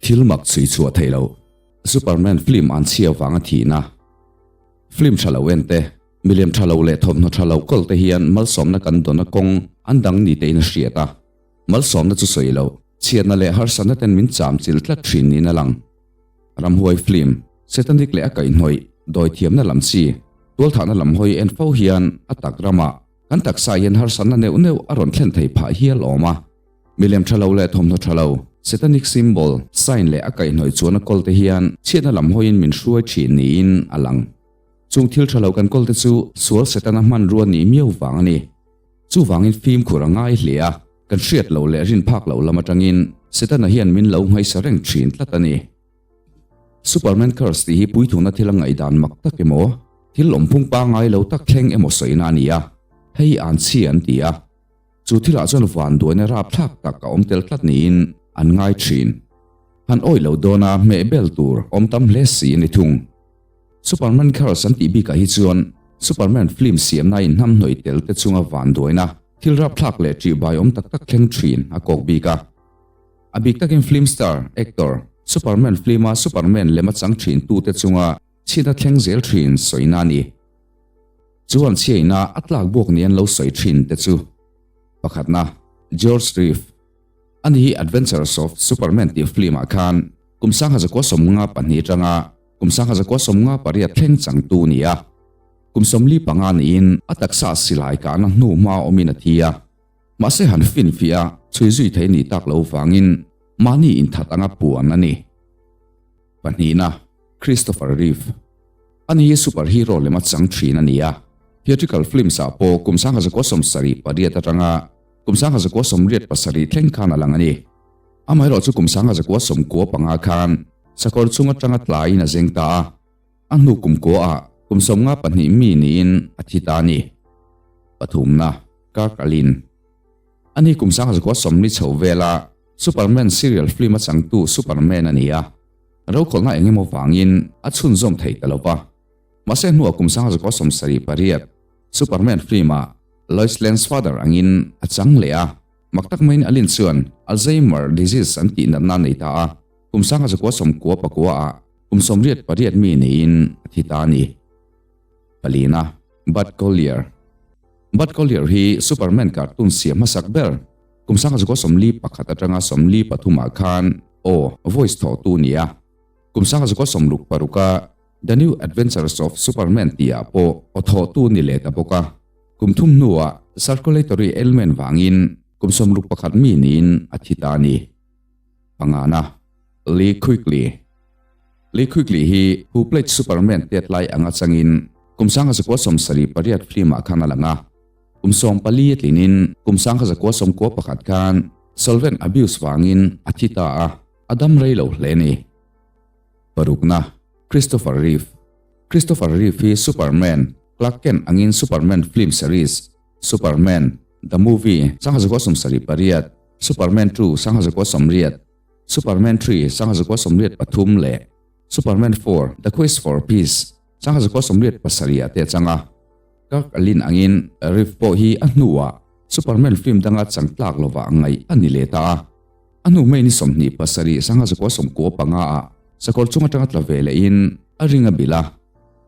Thil mak chhui chhuah theih loh. Superman film an chhia vanga thihna. Film tha lo en te, milem tha lo leh thawmhnaw tha lo kawl te hian malsawmna kan dawna kawng an dang ni tein a hriat a. Malsawmna chu sawi loh, chhiatna leh harsatna ten min cham chil tlat thin niin a lang. Ramhuai film, Satanic leh a kaihhnawih, dawithiamna lam chi, tualthahna lam hawi en fo hian a tak ramah kan taksa hian harsatna neuh neuh a rawn thlen thei phah hial awm a. Milem tha lo leh thawmhnaw tha lo, Satanic symbol, sign leh a kaihhnawih chuan a kawl te hian chhiatna lam hawiin min hruai thin niin a lang. Chung thil tha lo kan kawl te chu sual Setana hmanrua nih miau vang a ni. Chuvangin fimkhur a ngai hle a, kan hriat loh leh rin phak loh lam atangin Setana hian min lo nghaisa reng thin tlat a ni. Superman curse tih hi puithuna thil a ngaihdan mak tak emaw, thil awmphung pangngai lo tak thleng emaw sawina a ni a, hei an chhia an ti a. Chu thilah chuan vanduaina rapthlak tak a awm tel tlat niin an ngai thin. Han awih lo dawna hmeh bel tur awm tam hle si a ni thung. Superman Curse an tih bikah hi chuan Superman film siamna inhnamhnawih tel te chunga vanduaina thil rapthlak leh ṭihbai awm tak tak thleng thin a kawk bik a. A bik takin film star, actor, Superman film-a Superman lem a chang thin tute chunga chhiatna thleng zel thin sawina a ni. Chuan chhiaina a tlak buak ni an lo sawi thin te chu pakhatna George Reeve ani hi Adventures of Superman tih film ah khan kum 1952 atanga kum 1958 thleng changtu ni a, kum 45 niin a taksa silai kahna hnu hma awmin a thi a, mahse han finfiah a chhui zui thei ni tak lo vangin mahni inthat anga puan a ni. Pahnihna, Christopher Reeve. Ani hi superhero lem a chang thin a ni a, theatrical films ah pawh kum 1978 atanga kum 1987 thleng khan a lang a ni. Amaherawhchu kum 1995 khan sakawr chung atanga tlaiin a zeng ta a, a hnu kum kua ah kum 52 mi niin a thi ta a ni. Pathumna, Kirk Alyn. Ani kum 1940 chho vela Superman serial film a changtu Superman a ni a, rokhawlhna eng emaw vangin a chhunzawm thei ta lo va. Mahse hnuah kum 1978 Superman film-ah Lois Lane's father angin a chang leh a, mak tak maiin Allen chuan Alzheimer disease an tih natna a nei ta a, kum 1999 ah kum 88 mi neiin a thi ta a ni. Palina, Bud Collyer. Bud Collyer hi Superman cartoon siam hmasak ber Kum 1941 atanga 43 ah khan aw, voice, thawhtu ni a. Kum 1966 a The New Adventures of Superman tih ah pawh aw thawhtu ni leh ta bawk a. Kum thum hnuah circulatory ailment vangin kum 61 mi niin a thi ta a ni. Pangana, Lee Quigley. Lee Quigley hi Who Played Superman tet lai anga changin kum 1978 film ah khan a lang a. Kum 14 a tlinin kum 1991 khan solvent abuse vangin a thi ta a, a dam rei lo hle a ni. Parukna, Christopher Reeve. Christopher Reeve hi Superman, Clark Kent angin Superman film series, Superman, The Movie, 1978, Superman 2, 1980, Superman 3, 1983 leh Superman 4, The Quest for Peace, 1987 ah te a chang a. Kirk Alyn angin Reeve pawh hi a hnuah Superman film danga chang tlak lovah ngaih a ni leh ta a. A hnu hmei ni 27 1995 ah sakawr chung atanga tla ve lehin a ring a bilh a.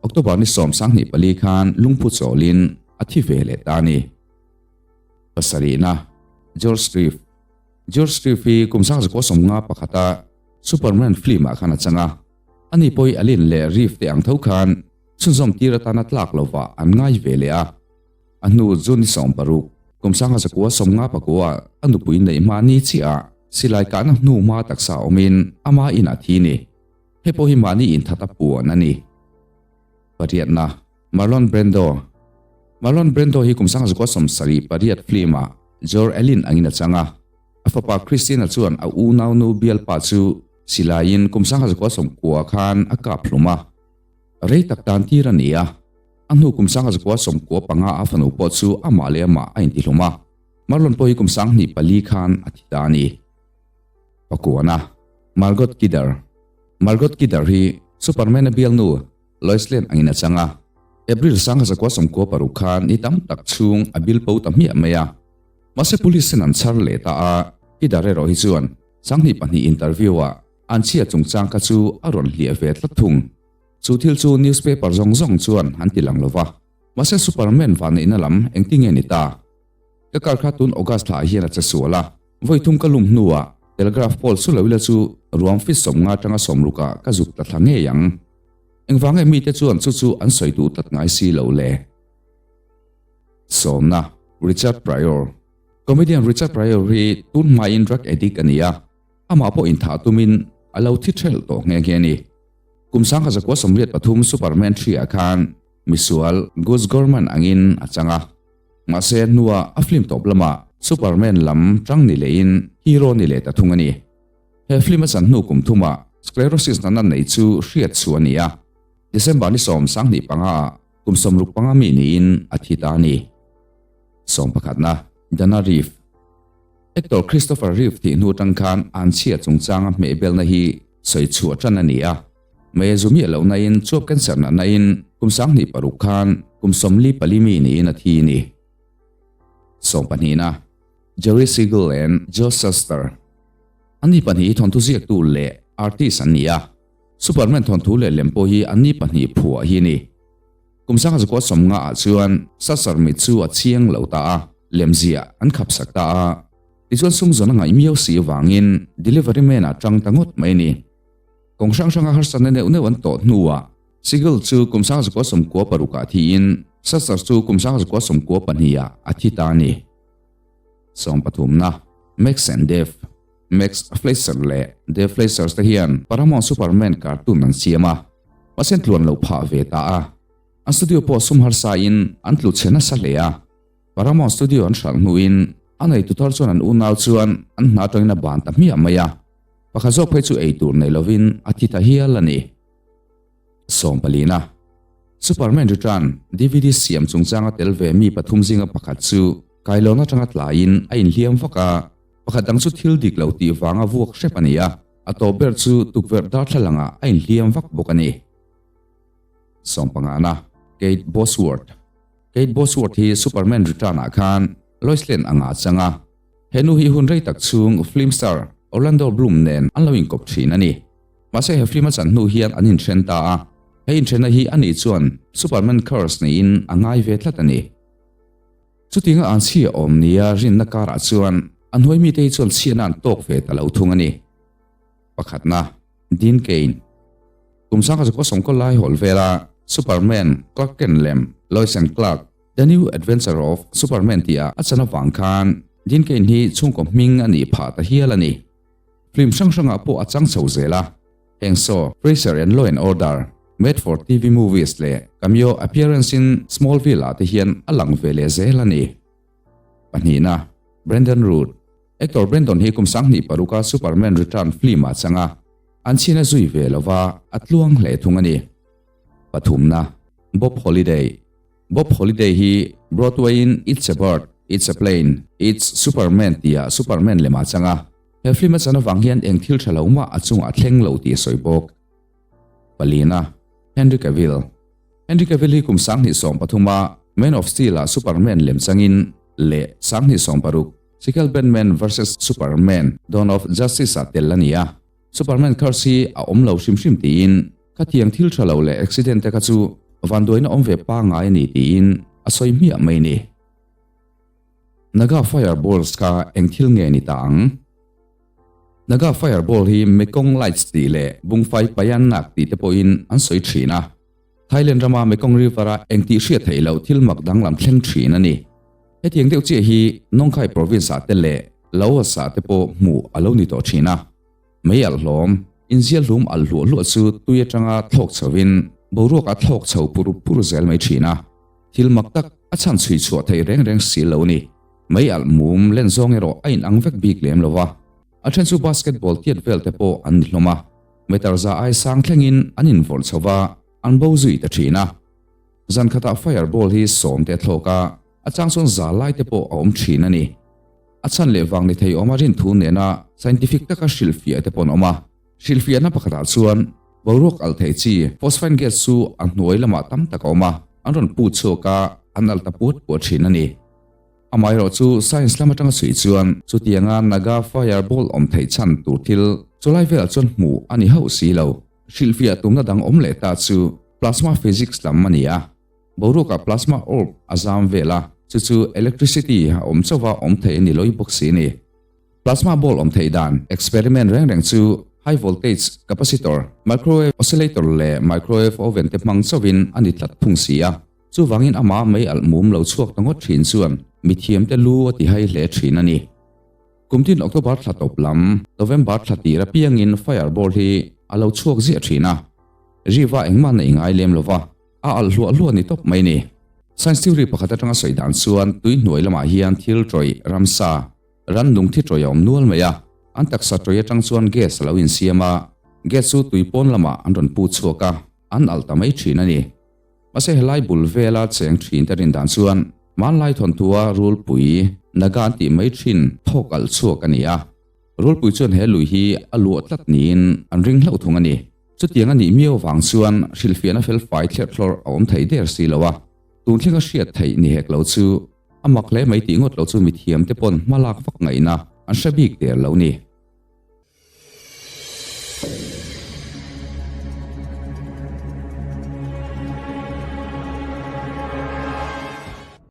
October ni 24 khan lungphu chawlin a thi ve leh ta a ni. Pasarihna, George Reeve. George Reeve hi kum 1951 a Superman film ah khan a chang a. Ani pawh hi Alyn leh Reeve te ang tho khan Chhunzawm tir atana tlak lovah an ngai ve leh a. A hnu June ni 60, kum 1959 a nupui neih hma ni chiah silai kahna hnu hma taksa awmin ama inah thi ni. Hei pawh hi mahni inthat a puan a ni. Pariatna, Marlon Brando. Marlon Brando hi kum 1978 film-ah Jor Elin angin a chang a. A fapa Christian-a chuan a unaunu bialpa chu silaiin kum 1990 khan a kap hlum a. Rei tak tan tir a ni a, a hnu kum 1995 a fanu pawh chu amah leh amah a intihlum a, Marlon pawh hi kum 24 khan a thi ta a ni. Pakuana, Margot Kidder. Margot Kidder hi Superman-a bialnu Lois Lane angin a chang a, April 1996 khan ni tam tak chhung a bil po ta hmiah mai a. Mahse police-in an chhar leh ta a, Kidder erawh hi chuan 22 interview-ah. An chhia chungchang kha chu a rawn hliah ve tlat thung. Chu thil chu newspaper zawng zawng chuan an ti lang lo va. Mahse Superman vanneihna lam engtinge ni ta? Ka car kha tun August thla ah hian a che sual a, vawi thum ka lum hnuah telegraph pole chu lo ila chu ruang feet 50 atanga 60 ah ka zuk tla thla ngei ang. Engvang nge mite chuan chu chu an sawi duh tlat ngai si lo le? Sawmna, Richard Pryor Comedian Richard Pryor hi tun hmain drug addict a ni a, amah pawh inthah tumin a lo thi thelh tawh nghe nghe a ni. Kum 1983 Superman 3 ah khan misual Gus Gorman angin a chang a. Mahse hnua a film tawp lamah Superman lam tang ni lehin hero ni leh ta thung a ni. He film a chan hnu kum thumah sclerosis natna nei chu hriat chhuah a ni a, December ni 75 ah kum 65 mi niin a thi ta a ni. Sawmpakhatna, Dana Reeve. Actor Christopher Reeve tih hnu atang khan an chhia chungchanga hmehbelna hi sawi chhuah tan a ni a. Mei a zu miah loh nain chuap cancer natna in kum 2006 khan kum 44 mi niin a thi a ni. Sawmpahnihna, Jerry Siegel and Joe Shuster. Anni pahnih hi thawnthu ziaktu leh artist an ni a, Superman thawnthu leh lem pawh hi anni pahnih phuah hi a ni. Kum 1950 ah chuan Shuster mit chu a chiang lo ta a, lemziah an khapsak ta a. Tichuan sum zawn a ngaih miau si avangin delivery man ah tang ta ngawt mai a ni. Kawng hrang hranga harsatna neuh neuh an tawh hnuah Siegel chu kum 1996 ah thiin Shuster chu kum 1992 ah a thi ta a ni. Sawmpathumna, Max and Dave, Max Fleischer leh Dave Fleischer te hian Paramount Superman cartoon an siam a, mahse an tluan lo phah ve ta a. An studio pawh sum harsa in an tlu chhe nasa hle a. Paramount studio an hralh hnuin a neitu thar chuan an unau chuan an hna atangin a ban ta hmiah mai a. Pakhat zawk phei chu ei tur nei lovin a thi ta hial a ni. Sawmpalina, Superman Return DVD siam chungchanga tel ve mi pathum zinga pakhat chu kailawn atanga tlaiin a inhliam vak a, pakhat dang chu thil dik lo tih vanga vuak hrep a ni a, a tawp ber chu tukverh darthlalangah a inhliam vak bawk a ni. Sawmpangana, Kate Bosworth Kate Bosworth hi Superman Return-ah khan Lois Lane anga a chang a, he nu hi hun rei tak chhung film star Orlando Bloom nen an lo inkawp thin a ni. Mahse he film a chan hnu hian an inthen ta a, he inthenna hi ani chuan Superman curse niin a ngai ve tlat a ni. Chutinga an chhia awm nia rinna karah chuan a hnuai mite hi chuan chhiatna an tawk ve ta lo thung a ni. Pakhatna, Dean Cain. Kum 1990 lai hawl vela Superman, Clark Kent lem, Lois and Clark, The New Adventure of Superman tih a chan avang khan Dean Cain hi chhungkaw hming a nih phah ta hial a ni. Film hrang hrangah pawh a chang chho zel a, heng saw Frasier and Law and Order, Made for TV Movies leh cameo appearance in Smallville ah te hian a lang ve leh zel a ni. Pahnihna, Brandon Routh. Actor Brandon hi kum 2006 a Superman Return film ah chang a, an chhin a zui ve lova a tluang hle thung a ni. Pathumna, Bob Holliday. Bob Holliday hi Broadway in It's a Bird, It's a Plane, It's Superman tih ah Superman lem ah chang a, he film a chan avang hian eng thil tha lo mah a chungah a thleng lo tih a sawi bawk. Palina, Henry Cavill. Henry Cavill hi kum 2013 a Man of Steel ah Superman lem changin leh 2016 Sikkel Batman vs Superman, Dawn of Justice ah tel a ni a. Superman curse hi a awm lo hrim hrim tiin khatiang thil tha lo leh accident te kha chu vanduaina awm ve pangngai a ni tiin a sawi hmiah mai ni. Naga Fireballs kha eng thil nge ni ta ang? Naga Fireball hi Mekong Lights tih leh Bungfai Payannak tih te pawhin an sawi thin a. Thailand rama Mekong River-a eng tih hriat theih loh thil mak danglam thleng thin a ni. Hetiang deuh chiah hi Nong Khai Province-ah te leh Laos-ah te pawh hmuh a lo ni tawh thin a. Mei alh hlawm, inzial hlum alh hluah hluah chu tui atanga thlawk chhovin boruak a thlawk chho pur pur zel mai thin a. Thil mak tak a chhan chhui chhuah theih reng reng si lo a ni. Mei alh mum len zawng erawh a inang vek bik lem lo va. A then chu basketball tiat vel te pawh an ni hlawm a. Meter za ai sang thlengin an invawrh chho va, an bo zui ta thin a. Zan khatah fireball hi sawm te a thlawk a, a chang chuan za lai te pawh a awm thin a ni. A chhan leh vang ni thei awma rin thu nena scientific taka hrilhfiah te pawh an awm a. Hrilhfiahna pakhatah chuan boruak alh thei chi phosphine gas chu a hnuai lamah tam tak a awm a, an rawn put chhuak a, an alh ta puat puat thin a ni. Amaherawhchu science lam atanga chhui chuan chutianga Naga fireball awm theih chhan tur thil. Chulai velah chuan hmuh a ni hauh si lo. Hrilhfiah tumna dang awm leh ta chu plasma physics lam a ni a. Boruakah plasma orb a zam vel a, chu chu electricity a awm chauha awm thei a ni lawih bawk si a ni. Plasma ball awm theih dan experiment reng reng chu high voltage capacitor, microwave oscillator leh microwave oven te hmang chauhin a ni tlat thung si a. Chuvangin amah mei alh mum lo chhuak ta ngawt thin chuan mithiamte lu a ti hai hle thin a ni. Kum tin October thla tawp lam, November thla tir apiangin fireball hi a lo chhuak ziah thin a. Riva engmah neih ngai lem lova, a alh hluah hluah ni tawp mai ni. Science theory pakhat atanga sawi dan chuan tui hnuai lamah hian thil tawih, ramsa, rannung thi tawih a awm nual mai a. An taksa tawih atang chuan gas a lo insiam a, gas chu tui pawn lamah an rawn pu chhuak a, an alh ta mai thin a ni. Mahse helai bul vela cheng thin te rin dan chuan hmanlai thawnthua rulpui Naga an tih mai thin thawk alh chhuak a ni a. Rulpui chuan he lui hi a luah tlat niin an ring hlauh thung a ni. Chutiang a nih miau vang chuan hrilhfiahna felfai thlerthlawrh a awm thei der si lo a. Tun thlenga hriat theih ni hek lo chu a mak hle mai tih ngawt lo chu mithiam te pawn hmalak vak ngaihna an hre bik der lo ni.